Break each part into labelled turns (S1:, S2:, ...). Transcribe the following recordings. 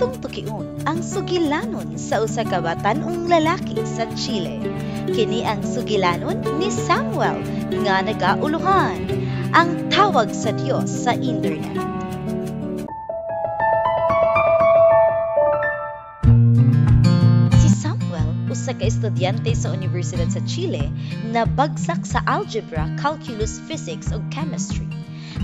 S1: Atong tukion ang sugilanon sa usa ka batan-ong lalaki sa Chile. Kini ang sugilanon ni Samuel nga nagauluhan ang tawag sa Dios sa internet. Si Samuel, usa ka estudyante sa Unibersidad sa Chile, nabagsak sa algebra, calculus, physics ug chemistry.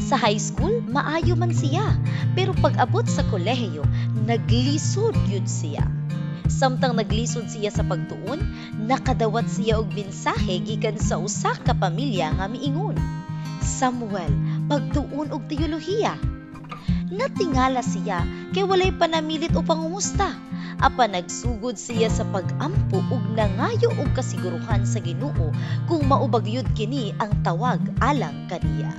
S1: Sa high school, maayo man siya, pero pag-abot sa kolehiyo, naglisod gyud siya. Samtang naglisod siya sa pagtuon, nakadawat siya og mensahe gikan sa usa ka pamilya nga miingon, "Samuel, pagtuon og teolohiya." Natingala siya kay walay panamilit o pangumusta. Apan nagsugod siya sa pag-ampo ug nangayo og kasiguruhan sa Ginoo kung mao ba gyud kini ang tawag alang kaniya.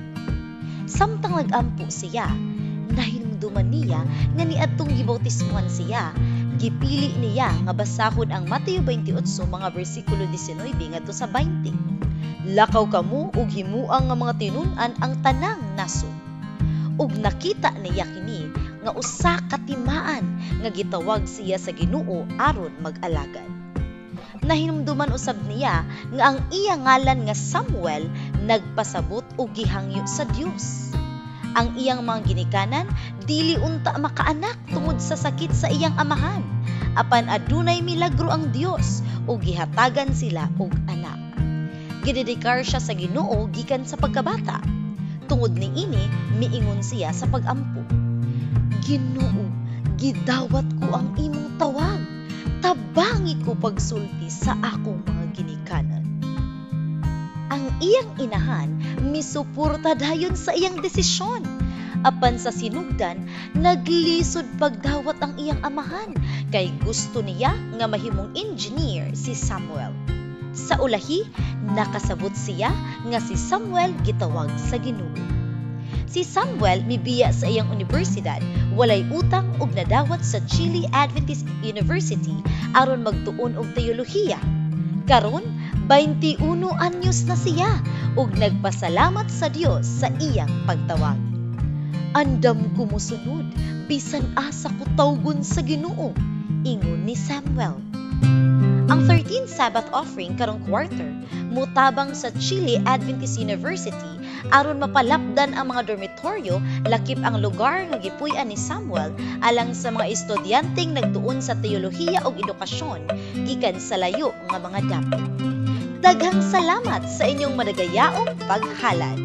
S1: Samtang nag-ampo siya, nahinumduman niya nga niadtong gibautismuhan siya, gipili niya nga basahon ang Mateo 28 mga bersikulo 19 ngadto sa 20. "Lakaw kamo ug himuang nga mga tinun-an ang tanang nasod." Ug nakita niya kini nga usa ka timaan nga gitawag siya sa Ginoo aron mag-alagad. Nahinumduman usab niya nga ang iya ngalan nga Samuel nagpasabot og gihangyo sa Dios. Ang iyang mga ginikanan dili unta makaanak tungod sa sakit sa iyang amahan. Apan adunay milagro ang Dios ug gihatagan sila og anak. Gidedikar siya sa Ginoo gikan sa pagkabata. Tungod niini, miingon siya sa pag-ampo, "Ginoo, gidawat ko ang imong tawag. Tabangi ko pagsulti sa akong mga ginikanan." Ang iyang inahan misuporta dayon sa iyang desisyon. Apan sa sinugdan, naglisod pagdawat ang iyang amahan kay gusto niya nga mahimong engineer si Samuel. Sa ulahi, nakasabot siya nga si Samuel gitawag sa Ginoo. Si Samuel mibiya sa iyang unibersidad, walay utang ug nadawat sa Chile Adventist University aron magtuon og teolohiya. Karon, 21 anyos na siya ug nagpasalamat sa Dios sa iyang pagtawag. "Andam ko mosunod bisan asa ko tawgon sa Ginoo," ingon ni Samuel. Ang 13th Sabbath offering karong quarter mutabang sa Chile Adventist University aron mapalapdan ang mga dormitoryo lakip ang lugar nga gipuy-an ni Samuel alang sa mga estudyanteng nagtuon sa teolohiya ug edukasyon gikan sa layo nga mga dapit. Daghang salamat sa inyong madagayaong paghalad.